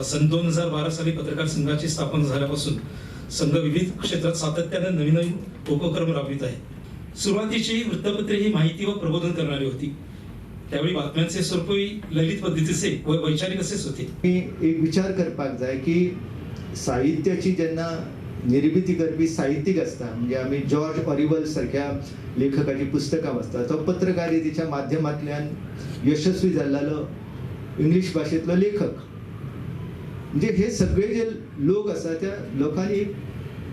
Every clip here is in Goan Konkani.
सन 2012 साली पत्रकार संघाची स्थापना झाल्यापासून संघ विविध क्षेत्रात सातत्याने नवीन नवीन उपक्रम राबवित आहे. सुरुवातीची वृत्तपत्रे ही माहिती व प्रबोधन करणारी होती. त्यावेळी बातम्यांचे स्वरूपही ललित पद्धतीचे व वैचारिक असेच होते. मी एक विचार करपाक जाय की साहित्याची जेन्ना निर्मिती करपी साहित्यीक आसता, म्हणजे आमी जॉर्ज ऑरिवल सारख्या लेखकाची पुस्तकां वाचता, तो पत्रकारितेच्या माध्यमांतल्यान यशस्वी जाल्लो इंग्लीश भाशेंतलो लेखक. म्हणजे हे सगळे जे लोक आसा, त्या लोकांनी एक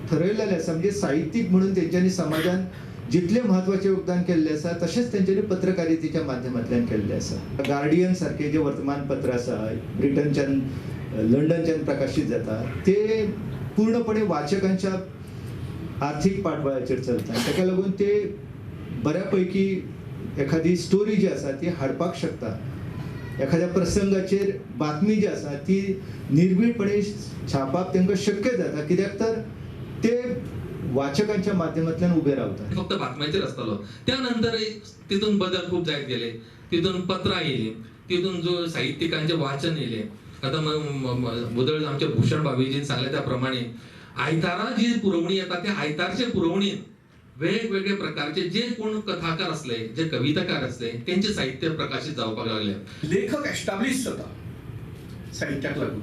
ठरयलेलें आसा, म्हणजे साहित्यीक म्हणून तेंच्यांनी समाजान जितलें म्हत्वाचें योगदान केल्लें आसा, तशेंच तेंच्यांनी पत्रकारितेच्या माध्यमांतल्यान केल्लें आसा. गार्डियन सारकें जें वर्तमानपत्र आसा, ब्रिटनच्यान, लंडनच्यान प्रकाशीत जाता, ते पूर्णपणे वाचकांच्या आर्थीक पाठबळाचेर चलता आनी ताका लागून ते बऱ्या पैकी एखादी स्टोरी जी आसा ती हाडपाक शकता. एखाद्या प्रसंगाचेर बातमी जी आसा ती निर्भीडपणे छापप तांकां शक्य जाता, कित्याक तर ते वाचकांच्या माध्यमांतल्यान उबे रावतात. फक्त बातम्यांचेर आसतालो. त्या नंतर तितून बदल खूब जायत गेले. तितून पत्रां येयली, तितून जो साहित्यिकांचे वाचन येयलें. आतां मुदळ आमच्या भूषण भाभीजीन सांगलें त्या प्रमाणे आयतारा जी पुरवणी येता, त्या आयतारचे पुरवणीन वेगवेगळे प्रकारचे जे कोण कथाकार असले, जे कविताकार असले, तेंचे साहित्य प्रकाशीत जावपाक लागले. लेखक एस्टाब्लीश जाता साहित्याक लागून.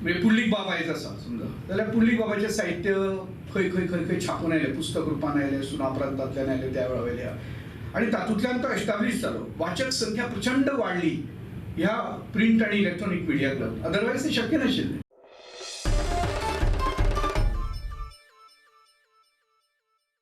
म्हणजे पुंडलीक बाब आयज आसा समजा जाल्यार पुंडलीक बाबाचें साहित्य खंय खंय खंय खंय छापून आयलें, पुस्तक रुपान आयलें, सुनापरांतांतल्यान आयलें त्या वेळा वयल्या, आनी तातूंतल्यान तो एस्टाब्लीश जालो. वाचक संख्या प्रचंड वाडली ह्या प्रिंट आनी इलेक्ट्रॉनीक मिडियाक लागून, अदरवायज तें शक्य नाशिल्लें.